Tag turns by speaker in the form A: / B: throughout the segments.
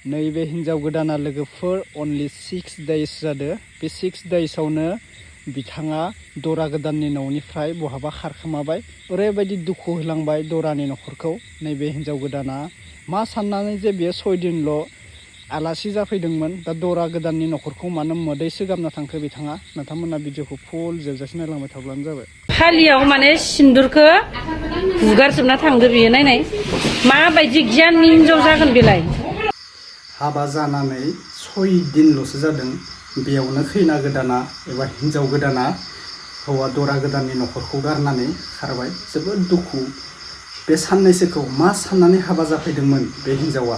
A: नैबे हिन्जाव गोदाना लोगोफोर only 6 days जादो बे 6 daysआवनो बिथाङा दरा गोदाननि न'निफ्राय बहाबा खारखोमाबाय ओरैबायदि दुखु होलांबाय दरानि नखरखौ नैबे हिन्जाव गोदाना मा साननानै जे बियो 6 दिनल' आलासि जाफैदोंमोन दा दरा गोदाननि नखरखौ मानो मोदैसो गाबना थांखो बिथाङा नोंथांमोना भिडिअखौ फुल जोबजासिम नायलांबाय थाब्लानो जाबाय
B: फालियाव माने सिन्दुरखौ हुगारजोबना थांदो बियो नायनाय माबायदि गियाननि हिन्जाव जागोन बेलाय
A: हाबा जानानै 6 दिनल'सो जादों बेयावनो खैना गोदाना एबा हिन्जाव गोदाना हौवा दरा गोदाननि नखरखौ गारनानै खारबाय जोबोद दुखु बे साननैसोखौ मा साननानै हाबा जाफैदोंमोन बे हिन्जावा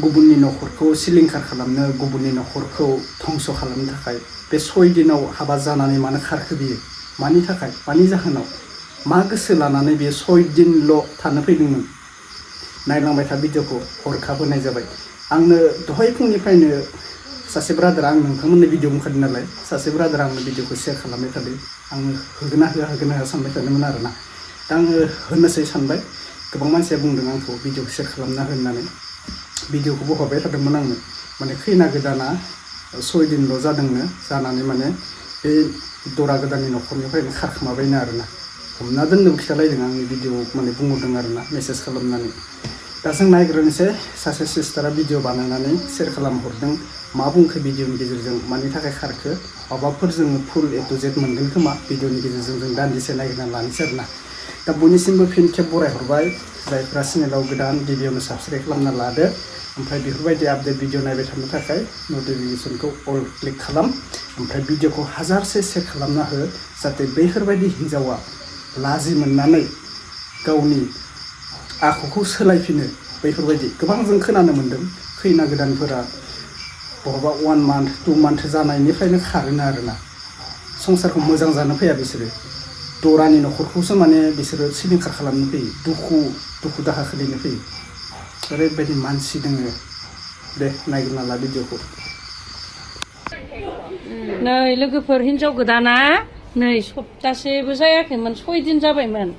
A: गुबुननि नखरखौ सिलिंखार खालामनो गुबुननि नखरखौ धंस खालामनो थाखाय बे 6 दिनाव हाबा जानानै मानो खारखो बियो मानि थाखाय मानि जाहोनाव मा गोसो लानानै बे 6 दिनल' थानो फैदोंमोन नायलांबाय था भिडिअखौ हरखाब होनाय जाबाय आंनो दहाय फुंनिफ्रायनो सासे ब्रादारा आं नोंथांमोननो भिडिअ बुंखादों नालाय सासे ब्रादारा आंनो भिडिअखौ शेयार खालामबाय थादों आङो होगोन ना होआ सानबाय थादोंमोन आरोना दा आङो होनोसै सानबाय गोबां मानसिया बुंदों आंखौ भिडिअखौ शेयार खालामना हो होननानै भिडिअखौबो हरबाय थादोंमोन आंनो माने खैना गोदाना 6 दिनल' जादोंनो जानानै माने बे दरा गोदाननि नखरनिफ्रायनो खारखोमाबायनो आरोना हमना दोननोबो खिथालायदों आंनि भिडिअ माने बुंहरदों आरोना मेसेज खालामनानै दा जों नायग्रोनोसै सासे सिस्टारा भिडिअ बानायनानै शेयार खालामहरदों मा बुंखो भिडिअनि गेजेरजों मानि थाखाय खारखो माबाफोर जोङो फुल A to Z मोनगोन खोमा भिडिअनि गेजेरजों जों दान्दिसे नायग्रोना लानोसै आरोना दा बयनिसिमबो फिन खेब बरायहरबाय जायफ्रा चेनेलाव गोदान गिबियावनो साबस्क्राइब खालामना लादो ओमफ्राय बेफोरबायदि आपडेट भिडिअ नायबाय थानो थाखाय नटिफिकेसनखौ अल क्लिक खालाम ओमफ्राय भिडिअखौ हाजारसे शेयार खालामना हो जाहाथे बैफोरबायदि हिन्जावा लाजि मोननानै गावनि आखुखौ सोलायफिनो बैफोरबायदि गोबां जों खोनानो मोन्दों खैना गोदानफोरा बहाबा 1 month 2 month जानायनिफ्रायनो खारोनो आरोना संसारखौ मोजां जानो फैया बिसोरो दरानि नखरखौसो माने बिसोरो सिलिंखार खालामनो फैयो दुखु दाहा खोलैनो फैयो ओरैबायदि मानसि दोङो दे नायग्रोना ला भिडिअखौ
B: नै लोगोफोर हिन्जाव गोदाना नै सप्तासेबो जायाखैमोन 6 दिन जाबायमोन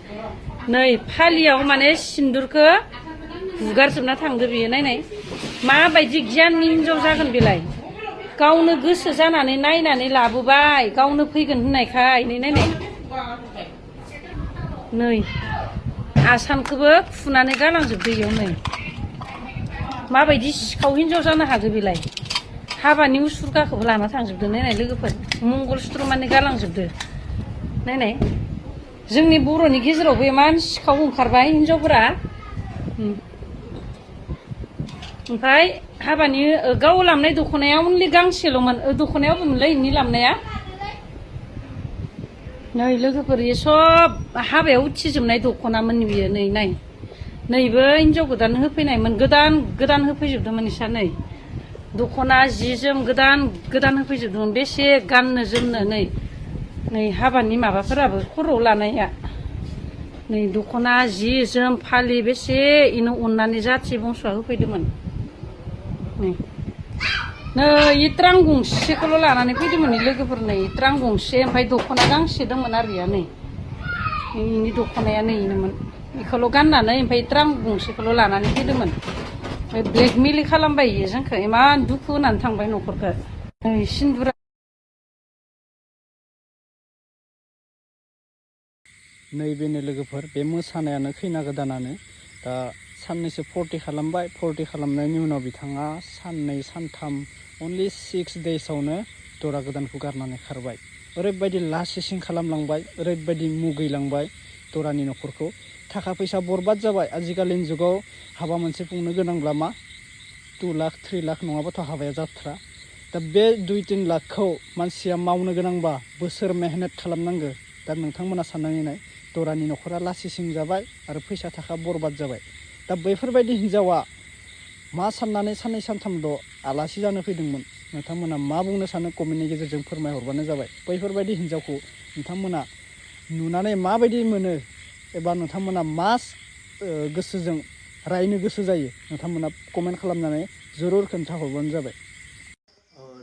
B: नै फालियाव माने सिन्दुरखौ हुगारजोबना थांदो बियो नायनाय माबायदि गियाननि हिन्जाव जागोन बेलाय गावनो गोसो जानानै नायनानै लाबोबाय गावनो फैगोन होननायखाय नै नायनाय नै आसानखौबो फुनानै गालांजोबदो इयाव नै माबायदि सिखाव हिन्जाव जानो हागौ बेलाय हाबानि उसुरगाखौबो लाना थांजोबदो नायनाय लोगोफोर मंगलसुत्र माने गालांजोबदो नायनाय जोंनि बर'नि गेजेरावबो इमान सिखाव ओंखारबाय हिन्जावफोरा ओमफ्राय हाबानि गाव लामनाय दख'नाया अनलि गांसेल'मोन दख'नायावबो मोनलाय इनि लामनाया नै लोगोफोर इयो सब हाबायाव उथिजोबनाय दख'नामोन बियो नै नाय नैबो हिन्जाव गोदान होफैनायमोन गोदान होफैजोबदोंमोन इसा नै दख'ना जि जोम गोदान होफैजोबदोंमोन बेसे गाननो जोमनो नै हाबानि माबाफोराबो खर'आव लानाया नै दख'ना जि जोम फालि बेसे इनो अननानै जाथि बंस'आ होफैदोंमोन नै ट्रां गंसेखौल' लानानै फैदोंमोन लोगोफोर नै ट्रां गंसे ओमफ्राय दख'ना गांसे दंमोन आरो इया नै इनि दख'नाया नै इनोमोन बेखौल' गाननानै ओमफ्राय ट्रां गंसेखौल' लानानै फैदोंमोन ओमफ्राय ब्लेकमेल खालामबाय इयो जोंखौ इमान दुखु होनानै थांबाय न'खरखौ नै सिन्दुरा
A: नैबेनो लोगोफोर बे मोसानायानो खैना गोदानानो दा साननैसो फर्टि खालामबाय फर्टि खालामनायनि उनाव बिथाङा साननै सानथाम अनलि 6 daysआवनो दरा गोदानखौ गारनानै खारबाय ओरैबायदि लासिसिं खालामलांबाय ओरैबायदि मुगैलांबाय दरानि नखरखौ थाखा फैसा बरबाद जाबाय आजिखालिनि जुगाव हाबा मोनसे खुंनो गोनांब्ला मा 2 लाख 3 लाख नङाबाथ' हाबाया जाथ्रा दा बे 2-3 लाखखौ मानसिया मावनो गोनांबा बोसोर मेहनत खालामनांगौ दा नोंथांमोना साननानै नाय दरानि नखरा लासिसिं जाबाय आरो फैसा थाखा बरबाद जाबाय दा बैफोरबायदि हिन्जावा मा साननानै साननै सानथामल' आलासि जानो फैदोंमोन नोंथांमोना मा बुंनो सानो कमेन्टनि गेजेरजों फोरमायहरबानो जाबाय बैफोरबायदि हिन्जावखौ नोंथांमोना नुनानै माबायदि मोनो एबा नोंथांमोना मा गोसोजों रायनो गोसो जायो नोंथांमोना कमेन्ट खालामनानै जरुर खोन्थाहरबानो जाबाय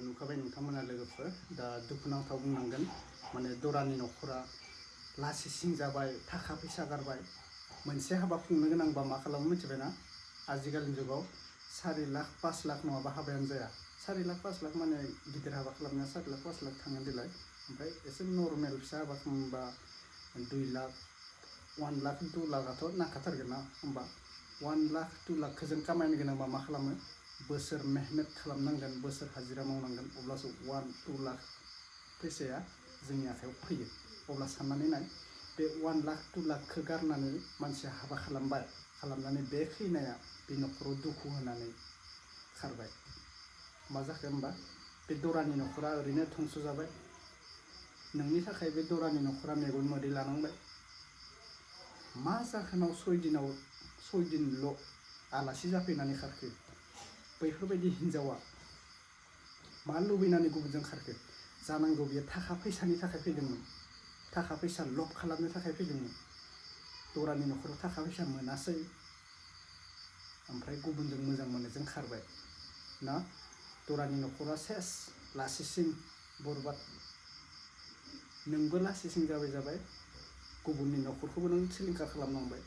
A: नुखाबाय नोंथांमोना लोगोफोर दा दुखुनांथाव बुंनांगोन माने दरानि नखरा लासिसिं जाबाय थाखा फैसा गारबाय मोनसे हाबा खुंनो गोनांबा मा खालामो मिथिबायना आजिखालिनि जुगाव 4 लाख 5 लाख नङाबा हाबायानो जाया 4 लाख 5 लाख माने गिदिर हाबा खालामनाया 4 लाख 5 लाख थाङो देलाय ओमफ्राय एसे नर्मेल फिसा हाबा खालामबा 2 लाख 1 लाख 2 लाखआथ' नांखाथारगोन ना होमबा 1 लाख 2 लाखखौ जों खामायनो गोनांबा मा खालामो बोसोर मेहनत खालामनांगोन बोसोर हाजिरा मावनांगोन अब्लासो 1-2 लाख फैसाया जोंनि आखायाव फैयो अब्ला साननानै नाय बे 1 लाख 2 लाखखौ गारनानै मानसिया हाबा खालामबाय खालामनानै बे खैनाया बे न'खराव दुखु होनानै खारबाय मा जाखो होमबा बे दरानि न'खरा ओरैनो धंस जाबाय नोंनि थाखाय बे दरानि न'खरा मेगन मोदै लानांबाय मा जाहोनाव 6 दिनल' आलासि जाफैनानै खारखो बैफोरबायदि हिनजावा मा लुबैनानै गुबुनजों खारखो जानांगौ बियो थाखा फैसानि थाखाय फैदोंमोन थाखा फैसा लब खालामनो थाखाय फैदोंमोन दरानि न'खराव थाखा फैसा मोनासै ओमफ्राय गुबुनजों मोजां मोननायजों खारबाय ना दरानि न'खरा सेस लासिसिं बरबाद नोंबो लासिसिं जाबाय गुबुननि न'खरखौबो नों सिलिंखार खालामनांबाय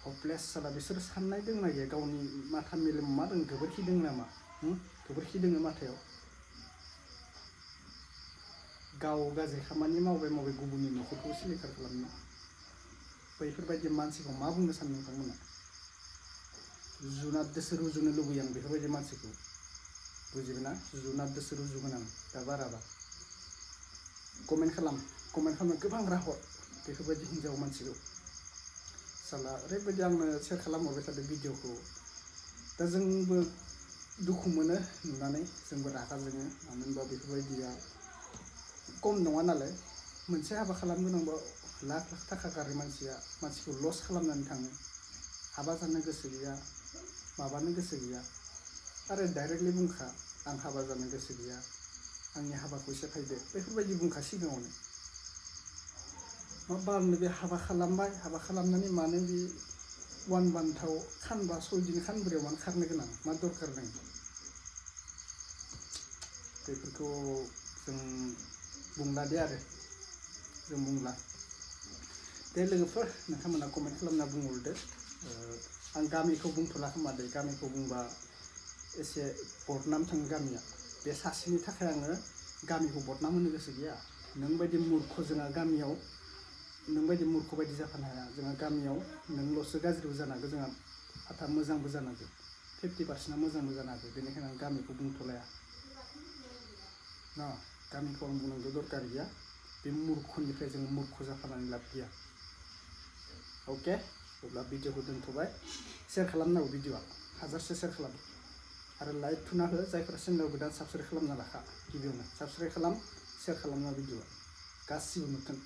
A: हपलेस साला बिसोर साननाय दंना गैया गावनि माथा मेलेम मा दं गोबोरखि दं नामा गोबोरखि दोङो माथायाव गाव गाज्रि खामानि मावबाय गुबुननि न'खरखौ सिलिंखार खालामनो बैफोरबायदि मानसिखौ मा बुंनो सानो नोंथांमोना जुनादजोंसो रुजुनो लुबैयो आं बेफोरबायदि मानसिखौ बुजिबायना जुनादजोंसो रुजुगोन आं दा बाराबा कमेन्ट खालामनो गोबां राहर बेफोरबायदि हिनजाव मानसिखौ साला ओरैबायदि आंनो शेयार खालामहरबाय थादों भिडिअखौ दा जोंबो दुखु मोनो नुनानै जोंबो रागा जोङो मानो होनबा बेफोरबायदिया खम नङा नालाय मोनसे हाबा खालामगोनांबा लाख लाख थाखा गारो मानसिखौ लस खालामनानै थाङो हाबा जानो गोसो गैया माबानो गोसो गैया आरो डाइरेक्टलि बुंखा आं हाबा जानो गोसो गैया आंनि हाबाखौ सेफायदो बेफोरबायदि बुंखा सिगाङावनो मा बारनो बे हाबा खालामबाय हाबा खालामनानै मानो बे 1 मान्थआव खानबा 6 दिन खानब्रैयाव मानो खारनो गोनां मा दरखार दं बेफोरखौ जों बुंला दे आरो जों बुंला दे लोगोफोर नोंथांमोना कमेन्ट खालामना बुंहरदो आं गामिखौ बुंथ'ला खोमा दे गामिखौ बुंबा एसे बदनाम थाङो गामिया बे सासेनि थाखाय आङो गामिखौ बदनाम होनो गोसो गैया नोंबायदि मुर्ख जोंहा गामियाव नोंबायदि मुर्ख बायदि जाफानो हाया जोंहा गामियाव नोंल'सो गाज्रिबो जानो हागौ जोंहा आथा मोजांबो जानो हागौ 50% मोजांबो जानो हागौ बेनिखायनो आं गामिखौ बुंथ'लाया ना गामिखौ आं बुंनांगौ दरकार गैया बे मुर्खनिफ्राय जों मुर्ख जाफानानै लाब गैया अके अब्ला भिडिअखौ दोनथ'बाय शेयार खालामनांगौ भिडिअआ हाजारसे शेयार खालाम आरो लाइक थुना हो जायफोरा चेनेलाव गोदान साबस्क्राइब खालामना लाखा गिबियावनो साबस्क्राइब खालाम शेयार खालामना भिडिअआ गासिबो नुथों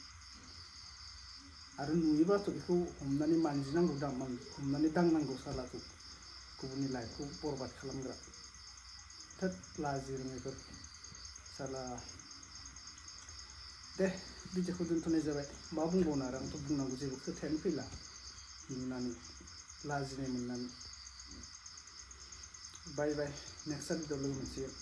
A: आरो नुयोबाथ' बेखौ हमनानै मानजिनांगौ हमनानै दांनांगौ सालाखौ गुबुननि लाइफखौ बरबाद खालामग्रा थोद लाजि रोङैफोर साला दे भिडिअखौ दोनथ'नाय जाबाय मा बुंबावनो आरो आंथ' बुंनांगौ जेबो खोथायानो फैला नुनानै लाजिनाय मोननानै बाय नेक्स्ट भिडिअ लोगो मोनसिगोन